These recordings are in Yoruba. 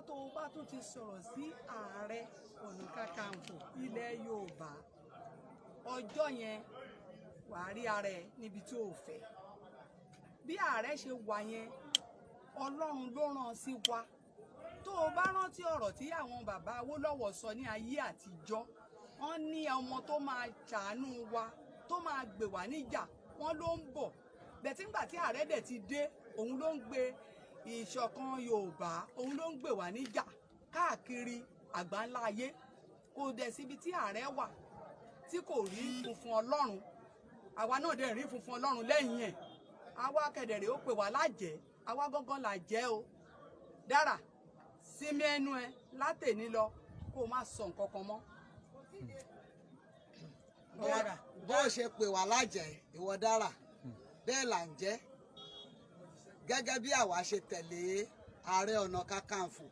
tó o bá tún ti sọ̀rọ̀ sí Ààrẹ Ọ̀nà Kakanfò ilẹ̀ Yorùbá, ọjọ́ yẹn wàá rí ara ẹ níbi tí o fẹ́. Bí ààrẹ ṣe wà yẹn, Ọlọ́run ló rán sí wa. Tó o bá rántí ọ̀rọ̀ tí àwọn bàbá Awólọ́wọ̀ sọ ní ayé àtijọ́, wọ́n ní ọmọ tó máa ṣàánú wa, tó máa gbè wá níjà, wọ́n ló ń bọ̀. Bẹ̀tí ńgbà tí ààrẹ dẹ̀ ti dé, òun ló ń gbé ìṣọ̀kan Yorùbá, òun ló ń gbè wá níjà káàkiri àgbáńlá ayé. Kò dẹ̀ síbi tí ààrẹ wà tí kò rí funfun Ọlọ́run. Àwa náà dẹ̀ rí funfun Ọlọ́run lẹ́yìn ẹ̀. Àwa kẹ̀dẹ̀rẹ̀ ó pè wá lájẹ́, àwa gángan là jẹ́ o. Dára, sinmi ẹnu ẹ látẹ̀ní lọ, kó o má sọ nǹkan kan mọ́. Bó o ṣe pè wá lájẹ́ ìwọ Dára, bẹ́ẹ̀ là ń jẹ́. Gẹ́gẹ́ bí àwa ṣe tẹ̀lé Ààrẹ Ọ̀nà Kakanfò,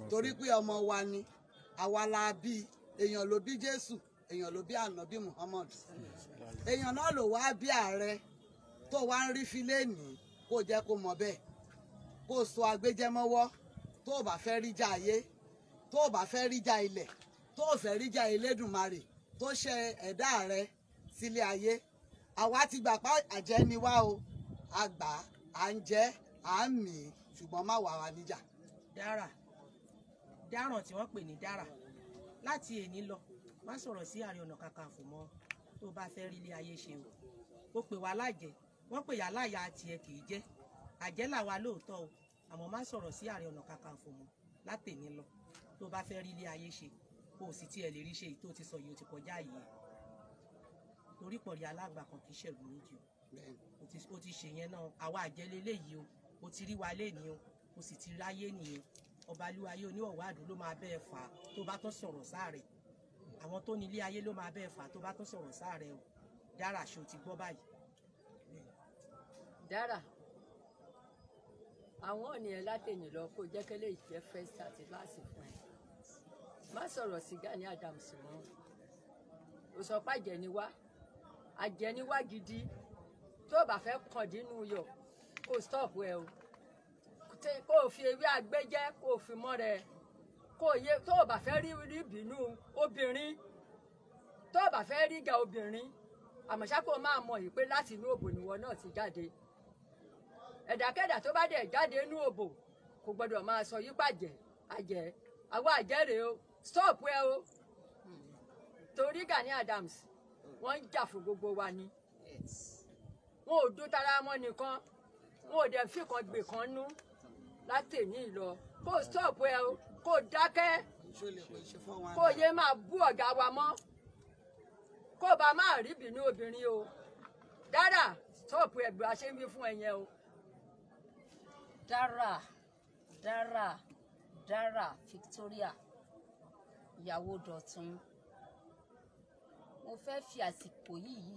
torí pé ọmọ wa ni, àwa la bí. Èèyàn ló bí Jésù, èèyàn ló bí Ànábì Muhammad, èèyàn náà ló wá bí ààrẹ tó wá ń rí filéènì. Kó jẹ́ kó mọ̀ bẹ́ẹ̀, kó so agbéjẹ́mọ́wọ́. Tó o bá fẹ́ ríjà ayé, tó o bá fẹ́ ríjà ilẹ̀, tó o fẹ́ ríjà Elédùmarè tó ṣe ẹ̀dá rẹ sílé ayé. Àwa ti gbà pa àjẹ́ ni wá o, a gbà à ń jẹ́ à ń mì í, ṣùgbọ́n má wà wá níjà. Dára, dáràn tí wọ́n pè ní Dára, láti èní lọ má sọ̀rọ̀ sí Ààrẹ Ọ̀nà Kakanfò mọ́. Tó bá fẹ́ rí ilé ayé ṣe o, ó pè wá lájẹ́, wọ́n pè yà láyà tiẹ̀ kì í jẹ́ àjẹ́ làwa lóòótọ́ o, àmọ́ má sọ̀rọ̀ sí Ààrẹ Ọ̀nà Kakanfò mọ́ látèní lọ. Tó bá fẹ́ rí ilé ayé ṣe, kó o sì tiẹ̀ lè rí ṣe èyí tó ti sọ yìí, ó ti kọjá yìí, torí pọ̀rí alágbà kan kì í ṣẹ̀rù méjì o. Ó ti ṣe yẹn náà, àwa àjẹ́ leléyìí o, ó ti rí wa lénìí o, ó sì ti ráyé nìyẹn. Ọbalúwayé oníwọ̀wọ́ àdó ló máa bẹ́ẹ̀ fà á tó bá tún sọ̀rọ̀ sáàrẹ̀. Àwọn tó ní ilé ayé ló máa bẹ́ẹ̀ fà á tó bá tún sọ̀rọ̀ sáàrẹ̀ o. Dára, ṣo ti gbọ́ báyìí? Dára, àwọn ènìyàn látẹ̀yìn lọ, kó jẹ́ kẹ́lẹ́ ìjẹ́ first àti last fún ẹ. Má sọ̀rọ̀ sí Gani Adams mọ́. Ó sọ pé àjẹ́ ni wá, àjẹ́ ni wá gidi. Tó bá fẹ́ kàn dínú yọ, kó stop ẹ o, kó o fi ewé agbẹ́jẹ́ kó o fi mọ́ rẹ, kó o yé. Tó o bá fẹ́ rí ìbínú obìnrin, tó o bá fẹ́ rí ìjà obìnrin, àmọ́ ṣá kó o máa mọ̀ yìí pé láti inú òbò nìwọ náà ti jáde. Ẹ̀dàkẹ́dà tó bá dẹ̀ jáde inú òbò kò gbọ́dọ̀ máa sọ yípa àjẹ́ àjẹ́, àwa àjẹ́ rèé o. Stop ẹ o, torí Gani Adams wọ́n ń jà fún gbogbo wa ni. Wọn ò dó tara wọn nìkan, wọn ò dẹ̀ fi kan gbè kan nú. Látẹ̀ní lọ, kó stop ẹ o, kó dákẹ́, kó yé máa bú ọ̀gá wa mọ́, kó bá máa rí ìbínú obìnrin o. Dára, stop ẹ bí a ṣe ń wí fún ẹ yẹn o. Dára, Dára, Dára Victoria, ìyàwó Dọ̀tun, mo fẹ́ fi àsìkò yìí,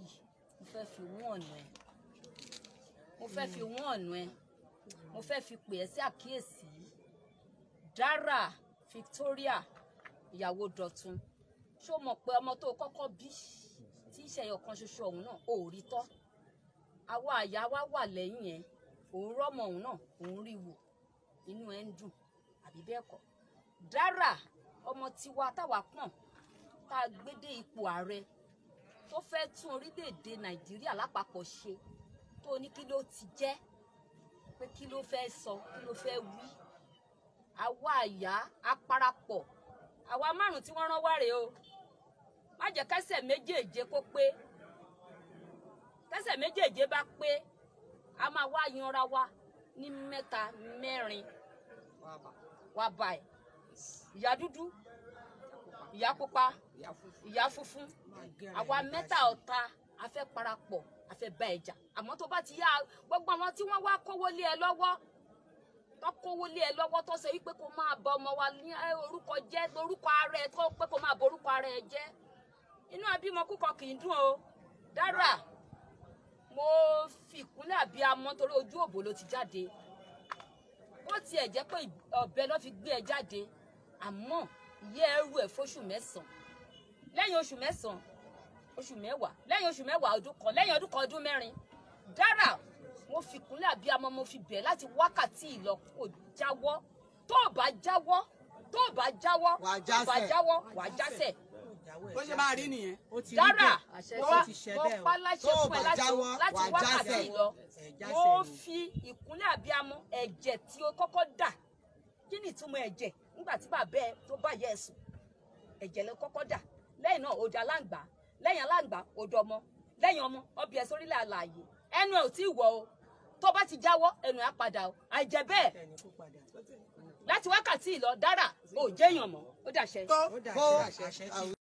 mo fẹ́ fi wọ́n ọ̀nà ẹ̀, mo fẹ́ fi wọ́n ọ̀nà ẹ̀, mo fẹ́ fi pè ẹ́ sí àkíyèsí. Dára Victoria, ìyàwó Dọ̀tun, ṣó mọ̀ pé ọmọ tó kọ́kọ́ bí tí í ṣe ẹyọ kan ṣoṣo ọ̀hún náà ò rí tọ́? Àwa àyà wa wà lẹ́yìn ẹ̀, òun rọ́mọ òun náà, òun rí wò, inú ẹ̀ ń dùn, àbí bẹ́ẹ̀ kọ́? Dára, ọmọ tiwa táwa pọ̀n tá a gbé dé ipò ààrẹ tó fẹ́ tún orílẹ̀-èdè Nàìjíríà lápapọ̀ ṣe, tó ní kí ló ti jẹ́ pé kí ló fẹ́ sọ, kí ló fẹ́ wí? Àwa àyà aparapọ̀, àwa márùn tí wọ́n rán wá rèé o. Má jẹ́ kẹ́sẹ̀ méjèèje kó pé, kẹ́sẹ̀ méjèèje bá pé, a máa wá yanra wa ní mẹ́ta mẹ́rin wá báyìí. Ìyá dúdú, ìyá pupa, ìyá funfun, àwa mẹ́ta ọ̀ta a fẹ́ parapọ̀, a fẹ́ bá ẹ jà. Àmọ́ tó bá ti yá, gbogbo àwọn tí wọ́n wá kówó lé ẹ lọ́wọ́, tó kówó lé ẹ lọ́wọ́, tó ṣe wípé kó máa bọ ọmọ wa ní orúkọ jẹ́, orúkọ ara ẹ, tó pé kó máa bọ orúkọ ara ẹ jẹ́, inú abímọ kúkọ kì í dùn o. Dára, mo fi ìkúnlẹ̀ àbíamọ torí ojú òbò ló ti jáde. Bó tiẹ̀ jẹ́ pé ọ̀bẹ ló fi gbé ẹ jáde, àmọ́ ìyá ẹrù ẹ̀ fóṣù mẹ́sàn-án, lẹ́yìn oṣù mẹ́sàn-án oṣù mẹ́wàá, lẹ́yìn oṣù mẹ́wàá ọdún kan, lẹ́yìn ọdún kan ọdún mẹ́rin. Dára, mo fi ìkúnlẹ̀ àbíamọ, mo fi bẹ̀ láti wákàtí ìlọ kò jáwọ́. Tó o bá jáwọ́, tó o bá jáwọ́, Wàá tó o bá jásẹ̀. jáwọ́, wàá jásẹ̀. Bó ṣe máa rí nìyẹn. Dára, Àṣẹ mo ti ṣẹ mo bẹ́ẹ̀ o. pa láṣẹ Tó o fún ẹ bá láti jáwọ́, láti wàá wákàtí jásẹ̀. lọ. Ẹ̀ jásẹ̀ Mo ni. fi ìkúnlẹ̀ abiyamọ, ẹ̀jẹ̀ tí o kọ́kọ́ dà, kí ni ìtumọ̀ ẹ̀jẹ̀ nígbà tí bàbá ẹ tó bá yẹ ẹ sùn, ẹ̀jẹ̀ ló kọ́kọ́ dà. Lẹ́yìn náà ó di aláǹgbá, lẹ́yìn aláǹgbá ó di ọmọ, lẹ́yìn ọmọ ọbẹ̀ ẹ sórílẹ̀ alààyè. Ẹnu ẹ ò tí ì wọ̀ o. Tó bá ti jáwọ́, ẹnu ẹ á padà o. Àìjẹ́ bẹ́ẹ̀, Ẹni kó padà. láti wákàtí ìlọ, Dára ò jẹ́yàn mọ́. Ó dàṣẹ. Kó Ó dàṣẹ, àṣẹ ti.